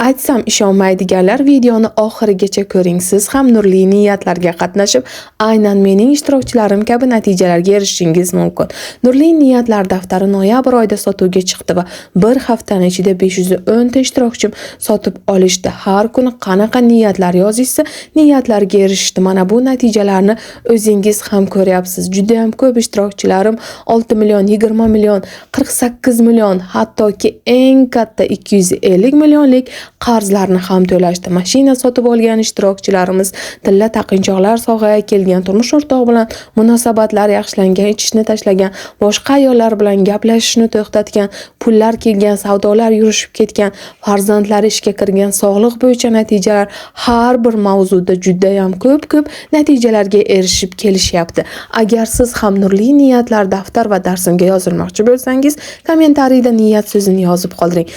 Aytsam ishonmaydiganlar, videoni oxirigacha ko'ring. Siz ham nurli niyatlarga qatnashib, aynan mening ishtirokchilarim kabi natijalarga erishishingiz mumkin. Nurli niyatlar daftari noyabr oyida sotuvga chiqdi va bir haftani ichida 510 ta ishtirokchim sotib olishdi. Har kuni qanaqa niyatlar yozishsa, niyatlarga erishishdi. Mana bu natijalarni o'zingiz ham ko'ryapsiz. Juda ham ko'p ishtirokchilarim 6 million, 20 million, 48 million, hattoki eng katta 250 millionlik qarzlarni ham to'lashdi. Mashina sotib olgan ishtirokchilarimiz, tilla taqinchoqlar sovg'aga kelgan, turmush o'rtog'i bilan munosabatlar yaxshilangan, ichishni tashlagan, boshqa ayollar bilan gaplashishni to'xtatgan, pullar kelgan, savdolar yurishib ketgan, farzandlari ishga kirgan, sog'liq bo'yicha natijalar, har bir mavzuda juda ham ko'p-ko'p natijalarga erishib kelishyapti. Agar siz ham nurli niyatlar daftar va darsimga yozilmoqchi bo'lsangiz, kommentariyda niyat so'zini yozib qoldiring.